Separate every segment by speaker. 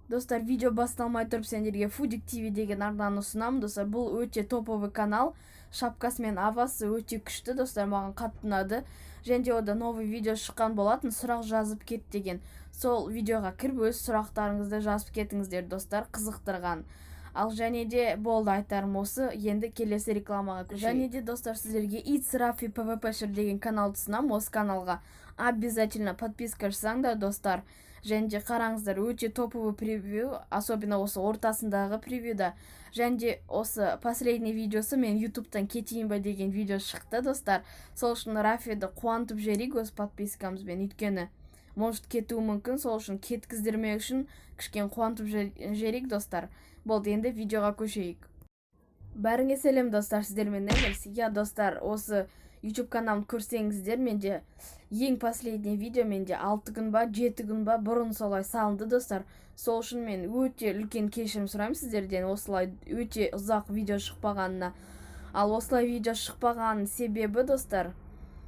Speaker 1: Достар, видео басталмай тұрып, сендерге Фудик ТВ деген арнаны ұсынамын. Достар, бұл өте топовый канал, шапкасы мен авасы өте күшті, достар, маған қатты ұнады. Және де ода новый видео шыққан болатын, «Сұрақ жазып кет» деген. Сол видеоға кіріп, өз сұрақтарыңызды жазып кетіңіздер, достар, қызықтырған. Ал және де болды, айтарым осы. Енді келесі рекламаға көшейік. Және де, достар, сіздерге It's Рафи PvP деген каналды ұсынамын. Осы каналға обязательно подписка жасаңдар, достар. Және де қараңыздар, өте топовый превью, особенно осы ортасындағы превьюда. Және де осы последний видеосы «Мен ютубтан кетейін ба» деген видео шықты, достар. Сол үшін Рафиді қуантып жіберейік өз подпискамызбен, өйткені может кетуі мүмкін. Сол үшін кеткіздірмеу үшін кішкене қуантып жіберейік, достар. Болды, енді видеоға көшейік. Бәріңе сәлем, достар, сіздермен Эмерс. Иә, достар, осы YouTube каналымды көрсеңіздер, менде ең последний видео менде 6 күн ба, 7 күн ба бұрын солай салынды, достар. Сол үшін мен өте үлкен кешірім сұраймын сіздерден осылай өте ұзақ видео шықпағанына. Ал осылай видео шықпағанның себебі, достар,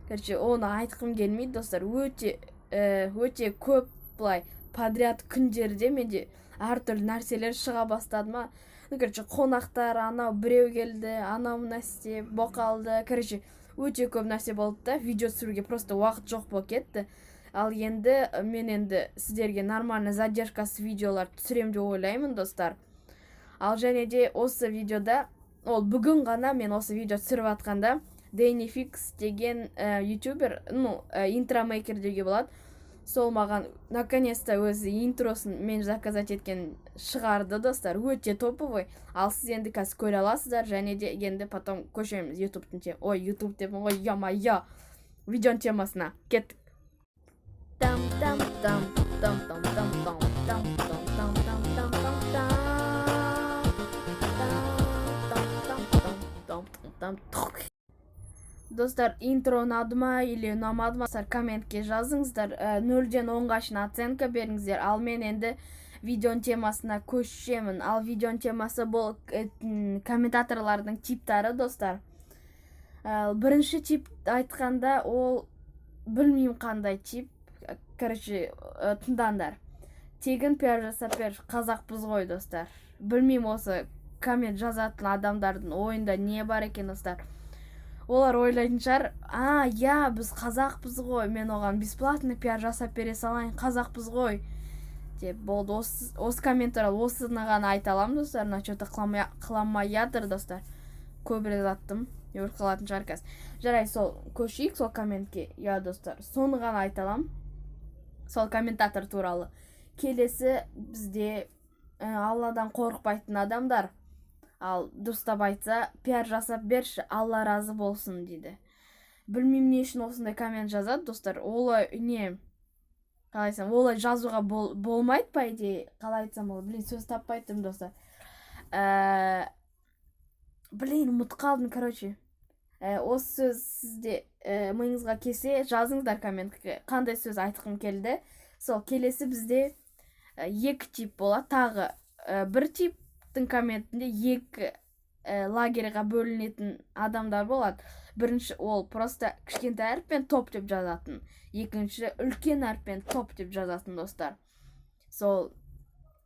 Speaker 1: короче, оны айтқым келмейді, достар. Өте өте көп былай подряд күндерде менде әртүрлі нәрселер шыға бастады ма. Ну, короче, қонақтар, анау біреу келді, анау мына істеп боқалды, короче, өте көп нәрсе болды да, видео түсіруге просто уақыт жоқ болып кетті. Ал енді мен енді сіздерге нормально задержкасыз видеолар түсіремін деп ойлаймын, достар. Ал және де осы видеода, ол бүгін ғана мен осы видео түсіріп жатқанда, Дэнни Фикс деген ютубер, ну, интромейкер деуге болады, сол маған наконец-то өзі интросын мен заказать еткен шығарды, достар, өте топовый. Ал сіз енді қазір көре аласыздар. Және де енді потом көшеміз ютубтың, ой, ютуб деппін ғой, ё-моё, видеоның темасына. Кеттік. Там там там там там там там там там там там там там там там там там там. Достар, интро ұнады ма или ұнамады ма, достар, комментке жазыңыздар, 0-ден 10-ға шейін оценка беріңіздер. Ал мен енді видеоның темасына көшемін. Ал видеоның темасы бұл комментаторлардың типтары, достар. Бірінші тип айтқанда, ол білмеймін қандай тип. Короче, тыңдаңдар: «Тегін пиар жасап бер, қазақпыз ғой». Достар, білмеймін, осы коммент жазатын адамдардың ойында не бар екен, достар. Олар ойлайтын шығар: «А, иә, біз қазақпыз ғой, мен оған бесплатно пиар жасап бере салайын, қазақпыз ғой», — деп. Болды, осы коммент туралы осыны ғана айта аламын, достар. Мына че-то қыламай жатыр, достар, көп рет аттым, өліп қалатын шығар қазір. Жарай, сол көшейік сол комментке. Иә, достар, соны ғана айта аламын сол комментатор туралы. Келесі бізде Алладан қорықпайтын адамдар. Ал дұрыстап айтса, «Пиар жасап берші, Алла разы болсын», — дейді. Білмеймін, не үшін осындай коммент жазады, достар. Олай не, қалай айтсам, олай жазуға болмайды по идее. Қалай айтсам болады, блин, сөз таппай тұрмын, достар. Блин, ұмытып қалдым. Короче, осы сөз сізде миыңызға келсе, жазыңыздар комментке, қандай сөз айтқым келді. Сол келесі бізде екі тип болады тағы. Бір типтің комментінде екі лагерьға бөлінетін адамдар болады. Бірінші ол просто кішкентай әріппен «топ» деп жазатын, екінші үлкен әріппен «топ» деп жазатын, достар. Сол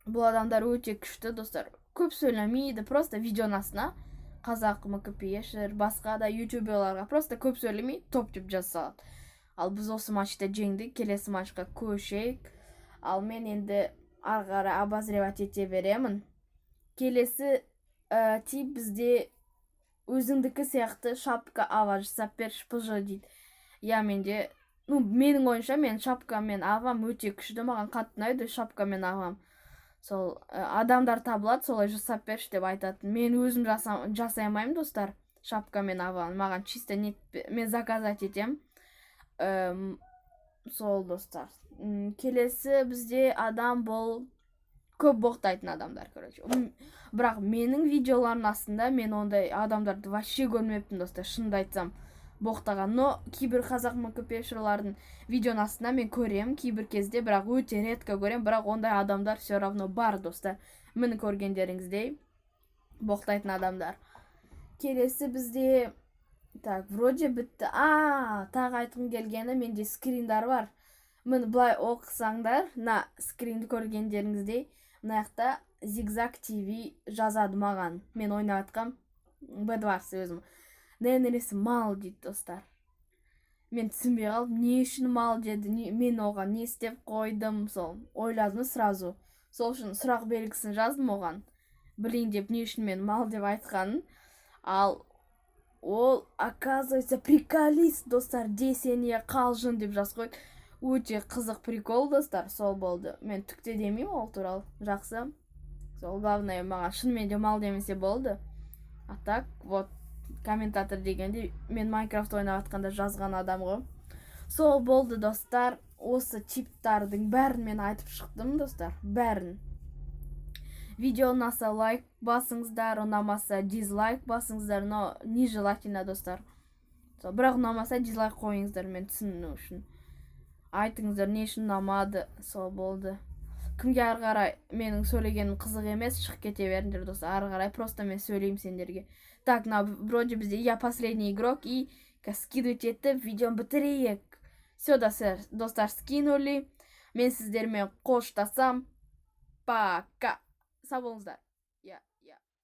Speaker 1: бұл адамдар өте күшті, достар, көп сөйлемейді, просто видеоның астына қазақ мкпешер, басқа да ютуберларға просто көп сөйлемей, «топ» деп жаза салады. Ал біз осы матчта жеңдік, келесі матчқа көшейік. Ал мен енді ары қарай обозревать ете беремін. Келесі тип бізде «Өзіңдікі сияқты шапка, ава жасап берші, пж», — дейді. Иә, менде, ну, менің ойымша, мен шапка мен авам өте күшті, маған қатты ұнайды шапка мен авам. Сол адамдар табылады солай жасап берші деп айтатын. Мен өзім жасай алмаймын, достар, шапка мен аваны. Маған чисто нет, мен заказать етемін. Сол, достар. Келесі бізде адам бұл көп боқтайтын адамдар, короче. Бірақ менің видеоларымның астында мен ондай адамдарды вообще көрмеппін, достар, шынымды айтсам, боқтаған. Но кейбір қазақ мкпшылардың видеоның астында мен көремін кейбір кезде, бірақ өте редко көремін. Бірақ ондай адамдар все равно бар, достар, міне, көргендеріңіздей, боқтайтын адамдар. Келесі бізде, так, вроде бітті. А, тағы айтқым келгені, менде скриндар бар. Міне, былай оқысаңдар, мына скринді көргендеріңіздей, мына жерде «Топ» деп жазылған. Мына жақта Зигзаг ТВ жазады маған. Мен ойнап жатқам Бедварс өзім. «Ненрис мал», — дейді, достар. Мен түсінбей қалдым, не үшін мал деді, не, мен оған не істеп қойдым? Сол ойладым сразу. Сол үшін сұрақ белгісін жаздым оған, білейін деп, не үшін мен мал деп айтқанын. Ал ол, оказывается, приколист, достар. «Десе не, қалжың», — деп жазып қойды. Өте қызық прикол, достар. Сол болды, мен түк те демеймін ол туралы. Жақсы, сол главное, маған шынымен де мал демесе болды. А так вот, комментатор дегенде, мен Майнкрафт ойнап жатқанда жазған адам ғой. Сол болды, достар. Осы типтардың бәрін мен айтып шықтым, достар, бәрін. Видео ұнаса, лайк басыңыздар, ұнамаса, дизлайк басыңыздар, но нежелательно, достар. Сол, бірақ ұнамаса, дизлайк қойыңыздар, мен түсіну үшін айтыңыздар, не үшін ұнамады. Сол болды. Кімге ары қарай менің сөйлегенім қызық емес, шығып кете беріңдер, достар. Ары қарай просто мен сөйлеймін сендерге. Так, мына вроде бізде я последний игрок, и скидывать етіп, видеоны бітірейік. Все, достар, скинули. Мен сіздермен қоштасам. Пока, сау болыңыздар.